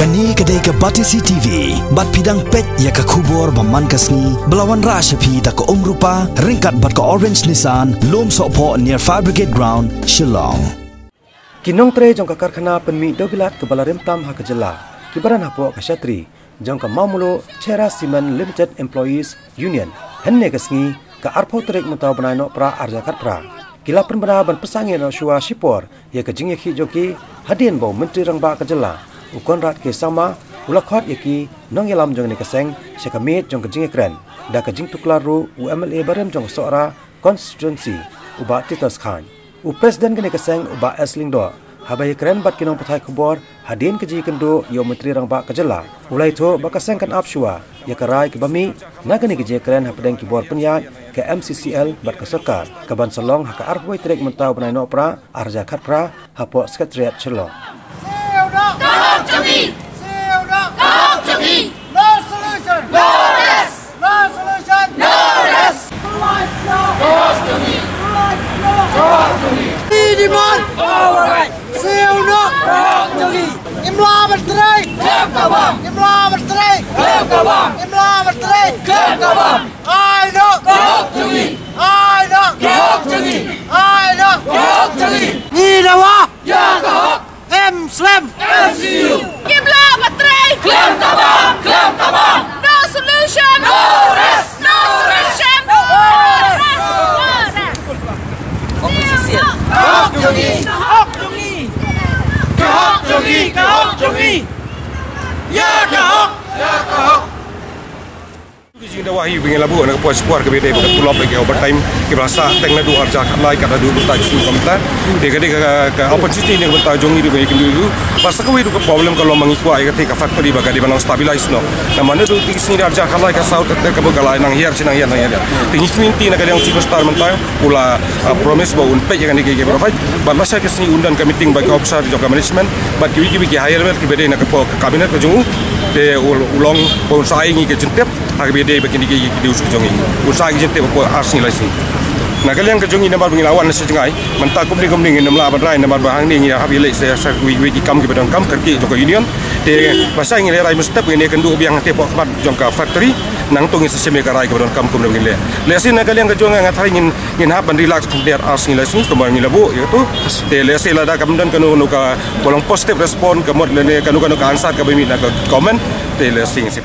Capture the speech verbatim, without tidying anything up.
Kane ka dei ka Batesi T V, bad phi dang peit ïa ka khubor ba man ka sngi, ba la wanrah sha phi da ka Umrupa, ryngkat bad ka Orange Nissan, Lum Sohphoh near Fire Brigade Ground, Shillong. Ki nongtrei jong ka karkhana pynmih dewbilat kaba la rim tam ha ka jylla, kiba don hapoh ka shatri jong ka Mawmluh Cherra Cement Limited Employees Union, hynne ka sngi, ka arphew tarik mynta u bnai Nohprah arhajar khatphra, ki la pynbna ban pynsangeh noh shuwa shipor ïa ka jingïakhih jong ki, hadien ba u Myntri Rangbah ka jylla, u Conrad K Sangma, u la khot ïa ki nongïalam jong kane ka seng sha ka miej jong ka jingïakren, da ka jingtuklar ruh u M L A barim jong ka Sohra constituency, u Bah Titus Chyne. U President kane ka seng, u Bah S Lyngdoh, haba ïakren bad ki nongpathai khubor hadien ka jingïakynduh ïa u Myntri Rangbah ka jylla, u la ïathuh ba ka seng kan ap shuwa ïa ka rai kaba mih na kane ka jingïakren hapdeng ki bor pynïaid ka M C C L bad ka sorkar, kaban sa long ha ka arphew tarik mynta u bnai Nohprah arhajar khatphra, hapoh Secretariat Shillong. Ka hok jong ngi. Ka hok jong ngi. No solution. No rest. No solution. No rest. Ka hok jong ngi. Ngi demand. Ka hok jong ngi. Ngim lah ban trei. Ngim lah ban trei. Ngim lah ban trei. Ai noh. Ai noh. Ai noh. Ngi dawa. Ïa ka hok. Em slem. M C U. Ngim lah ban trei. Khlem ka bam, khlem ka bam. No solution. No rest. No solution. No rest. No rest. Opposition. Ka hok jong ngi. Ka hok jong ngi. Ka hok jong ngi. Ka hok jong ngi. Ïa ka hok. Ïa ka hok. Ki jingdawa hi ba ngi la buh na ka por shipor kaba ïadei bad ka tulop bad ka overtime kiba la sah teng naduh arhajar khatlai kat haduh mynta ka sngi kumta. Te ka dei ka, ka opportunity na ka bynta jong ngi ruh ba ngi kynduh ruh. Bad sa kawei ruh ka problem ka long ba ngi kwah ïa kata ka factory ba ka dei ban long stabilize noh. Namar naduh ki sngi arhajar khatlai ka saw te te ka ba ka la nang hiar shi nang hiar nang hiar. Te ngi kynti na ka liang Chief Minister mynta u la, ah, promise ba un peit ïa kane ka, ka provide. Bad lashai ka sngi un don ka meeting bad ka officer jong ka management bad kiwei kiwei ki higher level kiba dei na ka por ka cabinet ka jong u. Te u, u long ba un sa ai ngi ka jingtip ha kaba ïadei bad kine ki, ki dues ka jong ngi. Un sa ai ka jingtip hapoh ar sngi lai sngi. Na ka liang ka jong ngi namar ba ngi la wan na sha jngai mynta kumne kumne ngin ym lah ban rai namar ba hangne ngi hap ïaleh sha, sha kiwei kiwei ki kam kiba donkam kyrkieh jong ka union. Te lashai ngin ïa rai mynstep ngin ïa kynduh biang hangtei hapoh khmat jong ka factory. Nangta ngin sa shim ïa ka rai kaba donkam kumne ba ngin leh. Lehse na ka liang ka jong nga, nga tharai ngin, ngin hap ban relax khyndiat ar sngi lai sngi kumba ngi la buh ïa katu. Te lehse lada kam don kano kano kaba long positive response ka mut lane kano kano ka answer kaba mih na ka government. Te lehse ngin sa